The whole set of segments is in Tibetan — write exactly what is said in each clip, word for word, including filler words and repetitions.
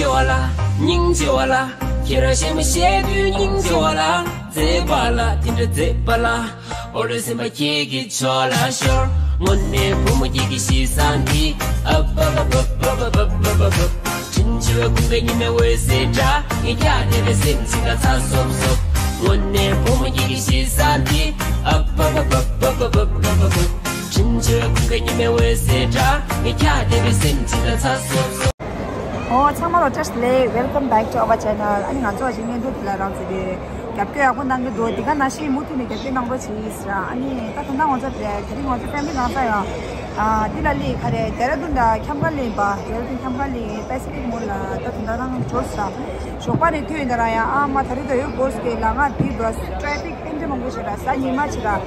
ཆེ་བ་ལ། སྙིང་རྗེ་བ་ལ། ཁྱེད་རང་གཞས་མ་བཤད་དུས་སྙིང་རྗེ་བ་ལ། མཛེས་པ་ལ་དེ་འདྲ་མཛེས་པ་ལ། ཨོ་རེ་སེམས་པ་ཁྱེད་ཀྱི་ཕྱོགས་ལ་ཤོར། དངོས་གནས་བུ་མོ་ཁྱེད་ཀྱི་གཤིས་བཟང་འདི། ཨབ་ཨབ་ཨབ། དྲིན་ཆེ་བའི་ཀུན་དགའ་ཉི་མའི་འོད་ཟེར་འདྲ། ངས་ཀྱང་དེ་བས་སེམས་ཅིག་ལ་ཚ་སོབ་སོབ། དངོས་གནས་བུ་མོ་ཁྱེད་ཀྱི་གཤིས་བཟང་འདི། ཨབ་ཨབ་ཨབ། དྲིན་ཆེ་བའི་ཀུན་དགའ་ཉི་མའི་འོད་ཟེར་འདྲ། ངས་ཀྱང་དེ་བས་སེམས་ཅིག་ལ་ཚ་སོབ་སོབ། ཨོ་ཚང་མ་ལ་བཀྲ་ཤིས་བདེ་ལེགས། Welcome back to our channel. ཨ་ནི་ང་ཚོ་ཞིག་ཉན་ཐུབ་དེ་ལ་རང་ཚོ་དེ་རྒྱབ་སྐྱོར་ཡག་པོ་གནང་གི་འདུག་དེ་ག་ནང་བཞིན་མུ་མཐུད་ནས་རྒྱབ་སྐྱོར་གནང་རོགས་བྱེད་ཟེར། ཨ་ནི་ད་ད་ལྟ་ང་ཚོ་དེ་དེ་རིང་ང་ཚོ་ཕེ་མི་ལི་གང་ས་ཡོད། ཨ་འདི་ལ་ལི་ག་རེ་ཌེ་ར་ཌུན་དང་ཁྱམས་ཁ་ལི་ཡིན་པ། ཌེ་ར་ཌུན་ཁྱམས་ཁ་ལི་པེ་སི་ཕིག་མོལ་ལ་ད་ད་ལྟ་རང་འབྱོར་ས། ཞོགས་པ་ནས་ཐོན་ཡིན་ད་ར་ཡ། ཨ་མ་ད་རེས་ད་ཡོད་གོ་སྐེ་ལ་ང་དེ་འགྲོ་ཊེ་ཕིག་ཨེ་འདྲ་མང་པོ་བྱེད་ར། གཟའ་ཉི་མ་བྱེད་ར།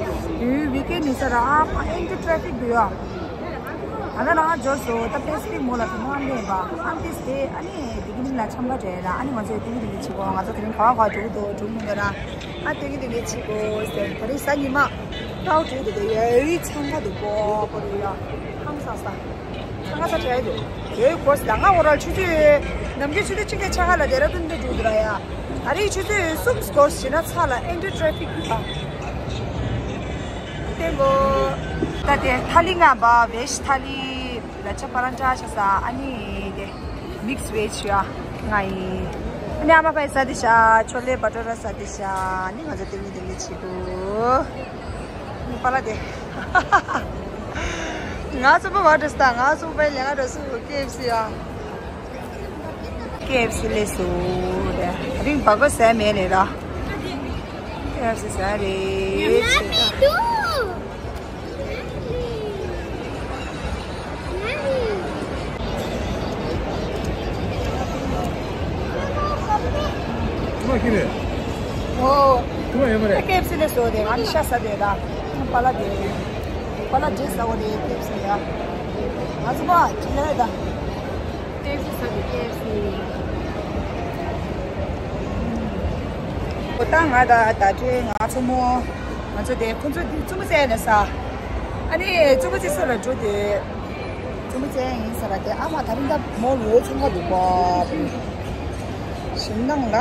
ཡོད་ཝིག་ཨེན་ཌི་ཡིན་ས་ར། ཨ་མ་ཨེ་འདྲ་ཊེ་ཕིག་འདུག་ཡ། ང་ལ་རང་འབྱོར་སོང་། ད་པེ་སི་ཕིག་མོལ་ལ་དུ་མ་ལེན་པ་ཨམ་ཏིས་དེ། ཨ་ནི་དེ་གི་ནི་ལ་འཆམ་ག་འདྲ་ལ། ཨ་ནི་ང་ཚོ་དེ་གི་དེ་གི་བྱེད་གོ། ང་ཚོ་དེ་རིང་ག་བ་ག་འགྲོ་གི་འདུག་འགྲོ་མི་འདུག་ན། ཨ་དེ་གི་དེ་གི་བྱེད་གོ་ཟེར། ད་རིང་གཟའ་ཉི་མ་ཏའོ་འགྲོ་གི་འདུག་ཡའི་འཆམ་ག་འདུག་པོ་པོ་རུ་ཡ། ཧང་སང་ས་ཧང་སང་ས་བྲལ་འདུག་ཡའི་གོ་ས་ལ་ང་འོ་ར་ཆུ་ཚོད་ནམ་རྒྱུན་ཆུ་ཚོད་གཅིག་གི་ཆ་ག་ལ་ཌེ་ར་ཌུན་དུ་འགྲོ་གི་ར་ཡ། ད་རིང་ཆུ་ཚོད་གསུམ་སྐོར་ཞིག་ན་ཚ་ལ་ཨེ་འདྲ་ཊེ་ཕིག་འདུག་ཨ། ཏེ་གོ། ད་དེ་ཐ་ལི་ང་བ་བེ་ཇི་ཐ་ལི་ལ་ཆ་པ་རན་ཏྲ་ཆ་ས། ཨ་ནི་དེ་མིག་སི་བེ་ཇི་ཡ་ང་ཡི། ཨ་ནི་ཨ་མ་ཕའི་ས་དེ་ཤ་ཆོ་ལེ་བ་ཏོ་ར་ས་དེ་ཤ། ཨ་ནི་ང་ཚོ་དེ་མི་དེ་མི་ཆི་གོ། ནི་པ་ལ་དེ་ང་ཚོ་པ་བ་ཏོ་ས་ང་ཚོ་པའི་ལས་ང་ར་སུ་ཀེ་ཨེཕ་སི་ཡ། ཀེ་ཨེཕ་སི་ལས་སུ་རེ་རིང་བ་གོ་ཟས་མེད་ལས་ར། ཀེ་ཨེཕ་སི་ཟས་རེད། ཨོ། ཀེ་ཨེཕ་སི་ལས་སུ་རེད། ང་ནི་ཤ་ཟ་དེ་ར། པ་ལ་དེ་པ་ལ་ཇེ་ཟ་བ་རེད། ཀེ་ཨེཕ་སི་ཡ། ང་ཚོ་པ་ཇི་ལས་ད། ཀེ་ཨེཕ་སི་ཟ་གི་ཀེ་ཨེཕ་སི། ཨོ་ད་ང་ད་ད་དུས་ང་ཚོ་མོ་ང་ཚོ་དེ་ཁོ་ཚོ་དེ་ཙུམ་ཙེ་ནས་ས། ཨ་ནི་ཙུམ་ཙེ་སོ་ལ་འགྲོ་དེ་ཙུམ་ཙེ་ཡིན་ས་ར་དེ། ཨ་མ་ད་རིང་ད་མོ་ལོ་ཚོང་ཁ་འདུག་པ། ཞིང་ནང་ལ་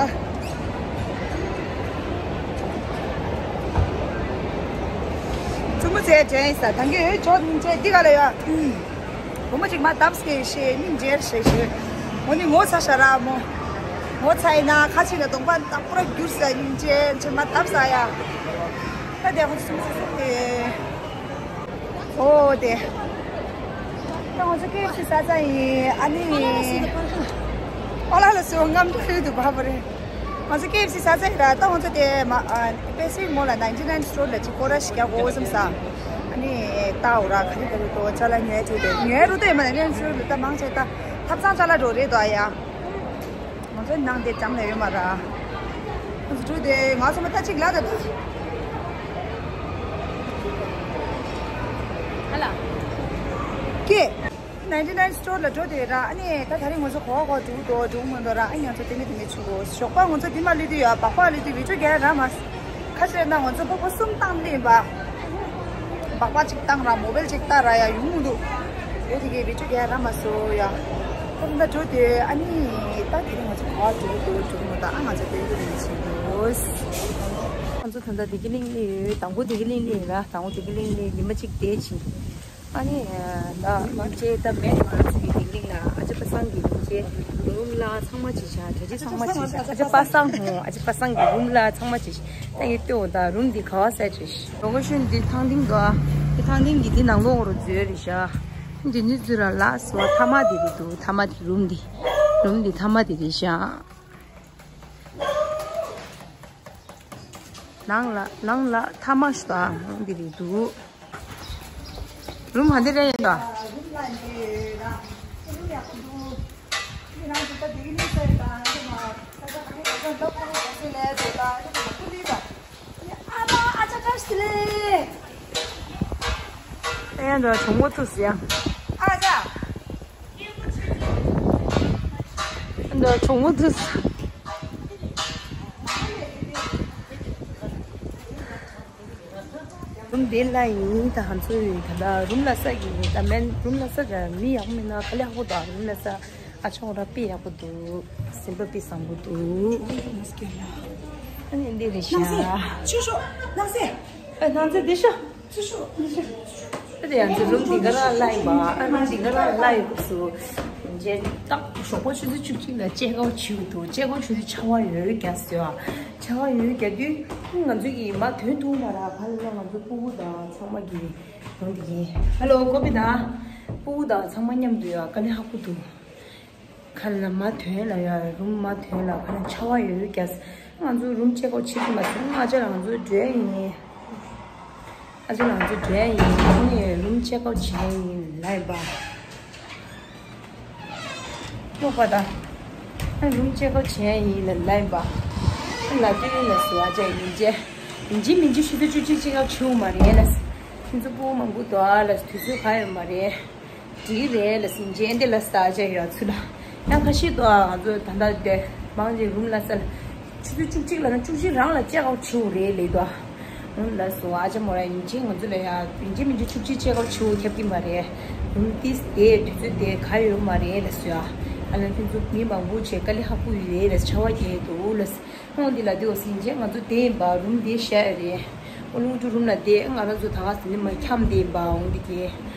ཙུམ་ཙེ་དྲན་ས་ད་གི་འོས་ཆོག་ནི་ཅེ་འདི་ག་ལ་ཡ། བུ་མོ་གཅིག་མ་བཏབ་སྐད་ཤེས་སྙིང་རྗེར་ཤེས་ཤེས། འོ་ནི་ངོ་ཚ་ཤ་ར་མོ། ངོ་ཚ་ཡིན་ན་ཁ་ཆེ་ལ་གདོང་པ་ལྟ་བུ་ར་འགྱུར་ས་སྙིང་རྗེ་ཆེ་མ་བཏབ་ས་ཡ། ད་དེ་ཧོ་སུམ་སུམ་སུམ་དེ། ཨོ་དེ། ད་ང་ཚོ་ཀེ་ཨེཕ་སི་ཟ་ས་ཡིན། ཨ་ནི། ཨོ་ལ་ལ་སུ་རྔམ་འདྲ་ཡོད་འདུག་བ་བ་རེད། ང་ཚོ་ཀེ་ཨེཕ་སི་ཟ་ས་ཡིན་ར། ད་ང་ཚོ་དེ་མ་ཨ་པེ་སི་མོ་ལ་ནའིན་ཊི་ནའིན་སི་ཊོར་ལ་ཅིག་སྐོར་ར་ཞིག་རྒྱག་དགོས་བསམ་ས། ཨ་ནི་ད་འོ་ར་ག་རེ་ག་རེ་དོ་ཅ་ལག་ཉོས་འགྲོ་དེ་ཉོས་རུ་དེ་མ་ནའིན་ཊི་ནའིན་སི་ཊོར་ལ་ད་མང་ཆེ་ད་ཐབ་ཚང་ཅ་ལག་འགྲོ་རེད་དོ་ཨ་ཡ། ང་ཚོ་ནང་དེ་འགྲམ་ལ་ཡོད་མ་ར། ང་ཚོ་འགྲོ་དེ་ང་ཚོ་མ་ད་ཅིག་ལ་ད་ད། ཧ་ལ། ཀེ། ནའིན་ཊི་ནའིན་སི་ཊོར་ལ་འགྲོ་དེ་ར། ཨ་ནི་ད་ད་རིང་ང་ཚོ་གོ་བ་གོ་འགྲོ་འགྲོ་འགྲོ་མི་འདུག་ར། ཨ་ང་ཚོ་དེ་མི་དེ་མི་ཆུ་གོ་ཞོགས་པ་ང་ཚོ་དེ་མ་ལུས་དུས་ཡ་སྦག་སྦག་ལུས་དུས་བི་ཅུ་རྒྱལ་ར་མ། ཁ་ཤས་ན་ང་ཚོ་ཕོ་ཕོ་གསུམ་བཏང་ལེན་པ། སྦག་སྦག་ཅིག་བཏང་ར་མོ་བེལ་ཅིག་བཏང་ར་ཡ་ཡོང་མི་འདུག་ཡོད་དེ་གི་བི་ཅུ་རྒྱལ་ར་མ་སོ་ཡ། ད་ད་འགྲོ་དེ་ཨ་ནི་ད་དེ་རིང་ང་ཚོ་གོ་བ་འགྲོ་འགྲོ་འགྲོ་མི་འདུག་ཨ་ང་ཚོ་དེ་མི་དེ་མི་ཆུ་གོ། ང་ཚོ་ད་ལྟ་བདེ་སྐྱིད་གླིང་ལ་ཡོད། དང་པོ་བདེ་སྐྱིད་གླིང་ལ་ཡོད་ར། དང་པོ་བདེ་སྐྱིད་གླིང་ལ་ཉི་མ་གཅིག་བསྡད་ཕྱིན། ཨ་ནི། ད་མ་བྱས་ད་མེད་ང་ཚོ་གི་དིང་རིང་ལ་ཨ་ཅེ་པ་སངས་ཀྱི་རུམ་ཆེ་རུམ་ལ་ཚང་མ་ཅི་བྱ་གྲ་ཅི་ཚང་མ་ཅི་བྱ་ཨ་ཅེ་པ་སངས་ཧོ་ཨ་ཅེ་པ་སངས་ཀྱི་རུམ་ལ་ཚང་མ་ཅི་བྱ་ད་ཡི་ལྟོས་ད་རུམ་འདི་ག་བ་ཟེར་ཅི་ལོ་ཀེ་ཤོན་འདི་ཐང་ཏིང་ག་འདི་ཐང་ཏིང་གི་འདི་ནང་ལོགས་རུ་འཛུལ་རེད་ཤག་འདི་ནི་འཛུལ་ར་ལགས་སོ་ཐ་མ་འདི་རེད་འདུག་ཐ་མ་འདི་རུམ་འདི་རུམ་འདི་ཐ་མ་འདི་རེད་ཤག་ནང་ལ་ནང་ལ་ཐ་མ་ཞིག་དང་འདི་རེད་འདུག་རུམ་ག་འདི་རེད་ཡིན་ད། ཨ་ད་ཨ་ཅག་བཀྲ་ཤིས་བདེ་ལེགས། ཨེ་ཡ་འདི་གྲོགས་མོ་ཐུག་ཟེར་ཡ། ཨ་ཅག་འདི་གྲོགས་མོ་ཐུག་རུམ་དེ་ལ་ཡིན་ད་ཧན་སོ་ཡིན་ད་ད་རུམ་ལ་ས་གི་ཡིན་ད་མེན་རུམ་ལ་ས་ད་མི་ཡག་མིན་ན་ཁ་ལས་ཧོ་ད་རུམ་ལ་ས། ཨ་ཆོག་ར་དཔེ་ཡག་པོ་འདུག་སེམས་པ་དཔེ་བཟང་པོ་འདུག་ཨ་ནི་འདི་རེད་ཤག་སྣང་སྲིད། ཆུ་ཤོག་སྣང་སྲིད། ཨ་སྣང་སྲིད་འདི་ཤོག་སྣང་སྲིད་འདི་ཤོག་ཨ་དེ་ཡང་ཚེ་རུམ་འདི་ག་རང་ལ་ཡིན་པ། ཨ་རུམ་འདི་ག་རང་ལ་ཡིན་པ་སུ། རྗེས་ཏག་ཞོགས་པ་ཆུ་ཚོད་བཅུ་གཅིག་ལ་ཅེག་ཨའུ་བྱེད་དགོས་འདུག་ཅེག་ཨའུ་བྱེད་དུས་ཆར་པ་ཡོད་རྒྱག་ཟེར་བ། ཆར་པ་ཡོད་རྒྱག་དུས་ང་ཚོ་གི་མ་ཐོན་ཐུབ་མ་ར། ག་ལ་ང་ཚོ་སྤུ་གུ་དང་ཚང་མ་གི་རུམ་འདི་ཡིན། ཧ་ལོ་ཀོ་པི་དང་སྤུ་གུ་དང་ཚང་མ་མཉམ་དུ་ཡོད། དཀའ་ལས་ཁག་པོ་འདུག་ཁ་ལ་མ་ཐོན་ལ་ཡ། རུམ་མ་ཐོན་ལ་ཁ་ལ་ཆར་པ་ཡོད་རྒྱག་ང་ཚོ་རུམ་ཅེག་ཨའུ་བྱེད་ཐུབ་མ་སོང་། ཨ་ཅག་ལ་ང་ཚོ་འགྲོ་ཡ་ཡིན། ཨ་ཅག་ལ་ང་ཚོ་འགྲོ་ཡ་ཡིན། ཨ་ནི་རུམ་ཅེག་ཨའུ་བྱེད་ཡ་ཡིན་ལབ་ཡིན་པ། ཀློག་པ་དང་། ཨ་རུམ་ཅེག་ཨའུ་བྱེད་ཡ་ཡིན་ལབ་ཡིན་པ། ཨ་ལ་ཏི་ལ་སུ་ཨ་ཅག་ཡིན་ཅེ། ཡིན་ཅེ་མིན་ཅེ་ཆུ་ཚོད་བཅུ་གཅིག་ཅེག་ཨའུ་བྱེད་མ་རེད་ལ། ཁྱེད་ཚོ་སྤུ་གུ་མང་པོ་འདུག་ཨ་ལ། དུས་ཚོད་ག་ཡོད་མ་རེད། འགྲིག་རེད་ལ་ཟིན་རྗེས་འདི་ལ་ས་ཆ་ཡོད་ཚུལ་ལ། ཡང་ཁ་ཤས་དོ་ང་ཚོ་ད་ལྟ་དེ་མང་ཆེ་རུམ་ལ་ས་ལ་ཆུ་ཚོད་བཅུ་གཅིག་ལ་ན་བཅུ་གཅིག་རང་ལ་ཅེག་ཨའུ་བྱེད་དགོས་རེད་ལས་དོ། འོན་ལ་སོ་ཨ་ཅག་མོ་ར་ཡིན་ཅེ་ང་ཚོ་ལ་ཡ་ཡིན་ཅེ་མིན་ཅེ་བཅུ་གཅིག་ཅེག་ཨའུ་བྱེད་དགོས་ཁྱབ་ཀྱི་མ་རེད། རུམ་ཏིས་དེ་དུས་ཚོད་དེ་ག་ཡོད་མ་རེད་ལ་སོ་ཡ། ཨ་ལ་ཁྱོད་ཚོ་མི་མང་པོ་བྱེད་དཀའ་ལས་ཁག་པོ་ཡོད་ལ་ཆར་པ་རྒྱག་འདུག་ལ། ཁོང་འདི་ལ་དེའོ་ཟིན་རྗེས་ང་ཚོ་དེ་ཡིན་པ་རུམ་དེ་བཤད་རེད། ཨོ་རླུང་འཕྲུལ་རུམ་ལ་དེ་ང་རང་ཚོ་ད་ག་ཟིན་ནི་མ་འཁྱམ་དེ་ཡིན་པ་འོང་དེ་གི།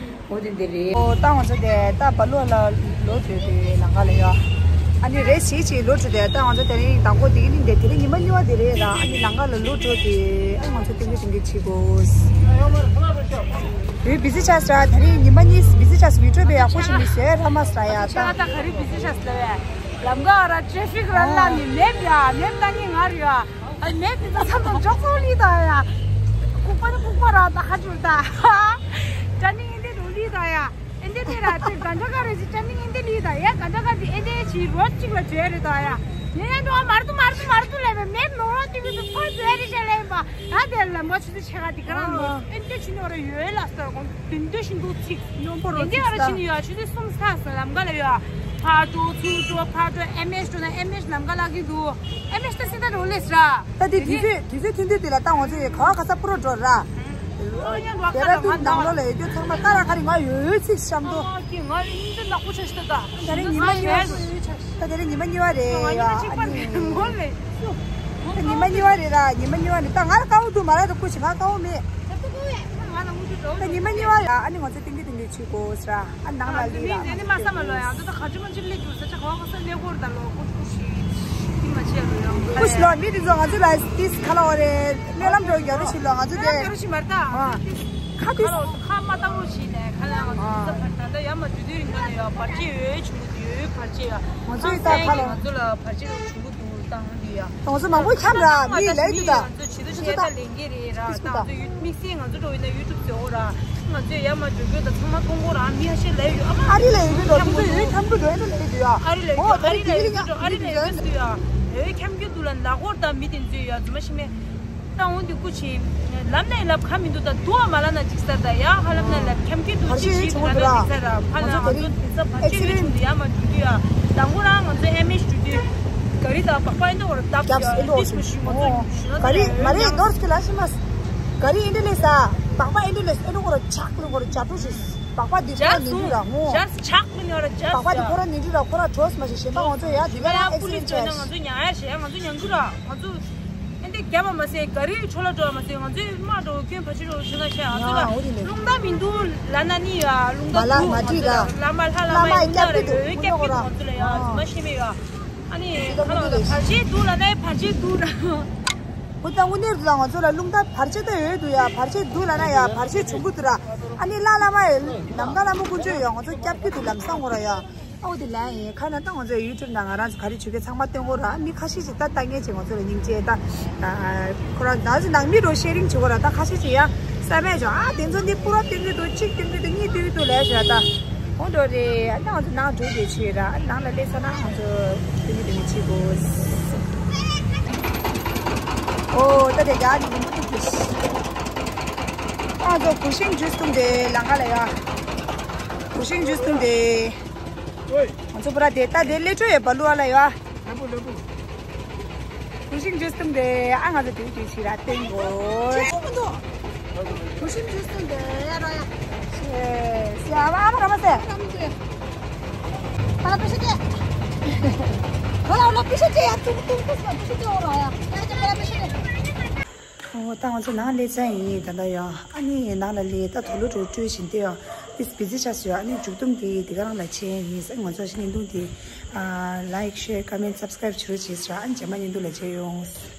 འོ་དེ་འདི་རེད། ཨོ་ད་ང་ཚོ་དེ་ད་བ་ལུ་ལ་ལོ་བྲོས་དེ་ལང་ཀ་ལ་ཡོད། ཨ་ནི་རེ་ཞིག་ཅིག་ལོ་བྲོས་དེ་ད་ང་ཚོ་དེ་རིང་དང་པོ་དེ་གི་ནི་དེ་དེ་རིང་ཉི་མ་གཉིས་པ་དེ་རེད་ར། ཨ་ནི་ལང་ཀ་ལ་ལོ་བྲོས་དེ་ཨ་ང་ཚོ་ཏིང་གི་ཏིང་གི་བྱེད་དགོས། བུ་བི་ཟི་ཆགས་ར། དེ་རིང་ཉི་མ་གཉིས་བི་ཟི་ཆགས། བི་ཌིའོ་དཔེ་ཡག་པོ་ཞིག་མི་བཟོས་ར་མ་སྲ་ཡ་ད། ད་ག་རེ་བི་ཟི་ཆགས་ལ་བས། ལམ་ཀ་ར་ཊེ་ཕིག་ར་ལ་ནི་མེབ་ཡ་མེབ་ད་ནི་ངར་ཡ། ཨ་མེབ་དེ་ད་ཚམ་དང་འཇོག་སོང་ལི་ད་ཡ། ལྐུག་པ་ནི་ལྐུག་པ་ར་ད་ཧ་ཅུར་ད། ད་ནི་ཨིན་དེ་རུ་ལི་ད་ཡ། ཨིན་དེ་དེ་ར་དེ་ག་འཇོག་ག་རེ་ཟི་ད་ནི་ཨིན་དེ་ལི་ད་ཡ། ག་འཇོག་ག་དེ་ཨིན་དེ་ཅི་རོ་ཅིག་ལ་བྱོས་རེ་ད་ཡ། ནི་ཡ་འགྲོ་མར་དུ་མར་དུ་མར་དུ་ལེ་བེ་མེབ་ནོ་རོ་ཏི་བི་དུ་ཕོ་བྱོས་རེ་ཤ་ལེ་བ། ད་དེ་ལམ་པ་ཆུ་ཚོད་ཆེ་ག་དེ་ག་ར་ནོ། ཨིན་དེ་ཆུ་ནོ་ར་ཡོད་ལ་སྟོ་གོ། དེ་འདྲ་ཞིག་འདུག་ཅིག་སྙོམས་པོ་རོ་ཅིག་ས། དེ་འདྲ་ཞིག་ཡོད་ཆུ་ཚོད་གསུམ་ས་ས་ལམ་ཀ་ལ་ཡོད། ཕར་འགྲོ་ཚུར་འགྲོ་ཕར་འགྲོ་ཨེམ་ཨེཆ་འགྲོ་ན་ཨེམ་ཨེཆ་ལམ་ཀ་ལ་གི་འདུག་ཨེམ་ཨེཆ་ད་སི་ད་རོ་ལེས་ར། ད་དེ་དུས་ཚོད་དུས་ཚོད་ཐུང་ཐུང་དེ་ལ་ད་ང་ཚོ་ཡི་ག་བ་ག་ས་པུ་རོ་འགྲོ་ར། ཨོ་ཡང་བ་ཁ་ལ་ང་ནང་ལོ་ལ་ཡོད་རྒྱུ་ཚང་མ་ཀ་ར་ཁ་རི་ང་ཡོད་ཡོད་ཚིག་བཤམ་འདུག་ཨ་ཀི་ང་ཡིན་འདི་ནག་པོ་ཆ་ཞིག་ད་ད། ད་རེ་ཉི་མ་གཉིས་པ་ད་དེ་རིང་ཉི་མ་གཉིས་པ་རེད་ཡ། ཨ་ནི་ད་ཉི་མ་གཉིས་པ་རེད་ར། ཉི་མ་གཉིས་པ་རེད། ད་ང་ལ་དཀའ་བོ་འདུག་མ་ར་ད་སྐུ་ཞིག་ང་དཀའ་བོ་མེད། ད་ཉི་མ་གཉིས་པ་རེད། ཨ་ནི་ང་ཚོ་ཏིང་གི་ཏིང་གི་བྱེད་དགོས་ཟེར། ཨ་ནང་ལ་ལི་ར། ཨ་ནི་མ་ས་མ་ལོ་ཡང་ད་ད་ག་ཅི་མ་ཅི་ལི་གྱུར་ས་ཆ་ག་བ་ག་ས་ལེ་གོར་ད་ལོ་ཀུ་ཀུ་ཤི་ཏི་མ་ཆེ་ལོ་ཡང་ཀུ་ཤི་ལོ་མི་དེ་ཚོ་ང་ཚོ་ལ་ཏིས་ཁ་ལ་བ་རེད། སྨོན་ལམ་འགྲོ་རྒྱ་རུ་ཞིག་ལོ་ང་ཚོ་དེ་ཁ་ལ་ཞིག་མ་རེད་ད། ཁ་ཏིས་ཁ་མ་ཏང་རུ་ཞིག་ནས་ཁ་ལ་ང་ཚོ་ད་ད་ཡ་མ་དུས་དུས་རིང་ག་ལ་ཡོད་བར་ཆད་ཡོད་བྱུང་། ཡོད་བར་ཆད་ཡ། ང་ཚོའི་ད་ཁ་ལ་ང་ཚོ་ལ་བར་ཆད་བྱུང་གི་འདུག་ད་ཧོན་དུ་ཡ། ང་ཚོ་མང་པོ་འཁྱམས་ར་མི་ལས་འདུག་ད། ང་ཚོ་ཇི་ལྟར་བྱས་ད་ལེན་གྱི་རེད་ར། ད་ང་ཚོ་ཡུ་དམིགས་བསལ་ང་ཚོ་འགྲོ་ཡིན་ན་ཡུ་ཊུབ་བཟོ་ར། ང་ཚོས་ཡ་མ་འགྲོ་རྒྱུ་ད་ཚང་མ་གཏོང་གོ་ར་མི་ཧ་ཤེས་ལས་ཡོད་ཨ་མ། ཨ་རི་ལ་ཡོད་འདུག་དེ་ཚོ་ཡོད་འཁྱམ་གི་འདུག་ཨེ་འདུག་ལས་འདུག་ཡ། ཨ་རི་ལ་ཡོད་ཨ་རི་ལ་ཡོད་འདུག་ཨ་རི་ལ་ཡོད་འདུག་ཡ། ཡོད་འཁྱམ་གྱི་འདུག་ལ་ལ་གོར་ད་མི་དེ་ཚོས་ཡ་རྫུན་མ་ཤི་མེད། ད་འོང་དུས་སྐུ་མཁྱེན། ལབ་ནས་ལབ་ཁ་མི་འདུག་ད་དུ་བ་མ་ལབ་ན་འགྲིག་ས་ད་ཡ། ཧ་ལབ་ན་ལབ་འཁྱམ་སྐྱིད་དུ་བར་ཆད་ཅིག་ཡོད་ཅིག་བྱུང་ལབ་ན་འདུག་འགྲིག་ས་ད། ཕ་ལ་ང་ཚོ་འདི་ས་བར་ཆད་ཡོད་བྱུང་དུ་ཡ་མ་འགྲིག་དུས་ཡ། དང་པོ་རང་ང་ཚོ་ཨེམ་ཨེཆ་འགྲོ་དུས་ག་རི་དང་སྦག་སྦག་ཨེ་འདྲ་བར་བརྡབ་ཡ་ཏིས་མ་ཞུས་ང་ཚོ་ཞུས་ན་ག་རི་མ་རེད་ནོར་སྐྱི་ལ་ཤི་མ་ག་རི་ཨེ་འདྲ་ལས་ས་སྦག་སྦག་ཨེ་འདྲ་ལས་ཨེ་འདྲ་ཁོ་ར་ཆག་ལ་ཁོ་ར་ཇ་འགྲོ་ཞིག་སྦག་སྦག་འདི་ཁོ་ར་ནི་འདྲ་ར་ངོ་སྦག་སྦག་འདི་ཁོ་ར་ནི་འདྲ་ར་ཁོ་ར་གྲོས་མ་ཞིག་གཞན་པ་ང་ཚོ་ཡ་འདི་ག་ར་ཨེག་སི་ཌེན་ཊི་ཆགས་ང་ཚོ་ཉ་ཡ་ཞེ་ང་ཚོ་ཉང་གི་ར་ང་ཚོ། ཨེ་འདི་རྒྱབ་པ་མ་ཟད་ག་རི་ཆོ་ལ་འགྲོ་བ་མ་ཟད་ང་ཚོའི་དམག་འགྲོ་སྐྱོན་ཕ་ཆེ་འགྲོ་ཆུ་ན་ཤ་ང་ཚོ་ལ་རླུང་རྟ་མི་འདུག་ལ་ན་ནི་ཡ་རླུང་རྟ་འདུག་ང་ཚོ་ལ་བླ་མ་ལྷ་བླ་མ་ཡི་སྐྱབས་ཀྱི་འདུག་སྐྱབས་ཀྱི་འདུག་ང་ཚོ་ལ་ཡ་རྫུན་མ་ཤེས་མེད་ཡ། ཨ་ནི་ཁ་ལ་བར་ཆད་འདུག་ལ་ན་བར་ཆད་འདུག་ལ། ཧུ་ད་དངོས་གནས་ལ་ང་ཚོ་ལ་རླུང་རྟ་བར་ཆད་ད་ཡོད་འདུག་ཡ། བར་ཆད་འདུག་ལ་ན་ཡ་བར་ཆད་བྱུང་གི་འདུག་ར། ཨ་ནི་བླ་བླ་མ་ཡི་ནམ་མཁའ་ལ་མོ་ཀུན་སྤྱོད་ཡ་ང་ཚོ་སྐྱབས་ཀྱི་འདུག་ལམ་སང་ངོ་ར་ཡ། ཨོ་དེ་ལན་ཡིན་ཁ་ན་ད་ང་ཚོ་ཡུ་ཊུབ་ནང་ང་རང་ཚོ་ག་རེ་བྱེད་ཀྱི་ཚང་མ་སྟོན་གོ་ར། མི་ཁ་ཤས་ཅིག་ད་ལྟ་ངེས་ཅིག་ང་ཚོ་ལ་སྙིང་རྗེ་ད། ཁོ་རང་ད་ཚོ་ནང་མི་རོ་ཤེ་རིང་བྱེད་གོ་ར། ད་ཁ་ཤས་ཅིག་ཡ་བསམ་མེད་བྱུང་ཨ་དེ་ཚོ་འདི་པུ་རོ་སྟོན་གྱི་འདུག་གཅིག་སྟོན་གྱི་འདུག་གཉིས་སྟོན་གྱི་འདུག་ལས་བྱ་ད། ཧོ་འགྲོ་རེད། ཨ་ད་ང་ཚོ་ནང་འགྲོ་རྒྱུ་བྱེད་ར། ཨ་ནང་ལ་སླེབས་ས་ན་ང་ཚོ་སྟོན་གྱི་སྟོན་གྱི་བྱེད་དགོས། ཨོ་ད་དེ་རྒྱ་ནི་མི་འདུག་ཨ་ང་ཚོ་གུ་ཤིང་ཇུས་བཏུང་དེ་ལང་ཀ་ལ་ཡ། གུ་ཤིང་ཇུས་བཏུང་དེ། ང་ཚོ་པུ་ར་དེ་ལྟ་དེ་ལས་འཕྲོ་ཡོད་པ་ལུ་བ་ལ་ཡོད། ལེ་པུ་ལེ་པུ། གུ་ཤིང་ཇུས་བཏུང་དེ་ཨ་ང་ཚོ་དེ་དུས་ཕྱི་ར་བསྟན་དགོས། ཅི་ཞིག་མི་འདུག་གུ་ཤིང་ཇུས་བཏུང་དེ་ཡ་ར་ཡ། ཤེས་ཤེས་ཨ་མ་ཨ་མ་ར་མ་ཟེ། ར་མ་ཟེ། ལ་པེ་ཤ་སྤྲད། ཁོ་ལ་ལ་པེ་ཤ་སྤྲད་ཡ། ཏུང་ཏུང་ཏུང་ལ་པེ་ཤ་སྤྲད། འོ་ལ་ཡ་ཡ་ཅག་ལ་པེ་ཤ་སྤྲད། འོ་ད་ང་ཚོ་ནང་སླེབས་ཚར་ཡིན། ད་ལྟ་ཡང་ཨ་ནི་ནང་ལ་སླེབས། ད་དུག་ལོག་འགྲོ་སྤྲོད་བཞིན་དེ་ཡང་ཏིས་བི་ཟི་ཆགས་སོང་ཡ། ཨ་ནི་མཇུག་སྡོམ་དེ་དེ་ག་རང་ལ་བྱས་ཡིན། ཨ་ང་ཚོ་ཞིག་བརྙན་ཐུང་དེ་ལའིཀ་ཤེར་ཀོ་མེན་སབ་སི་ཀ་རེབ་བྱེད་རོགས་བྱེད་ཟེར། ཨ་ནི་རྗེས་མ་བརྙན་ཐུང་ལ་མཇལ་ཡོང་།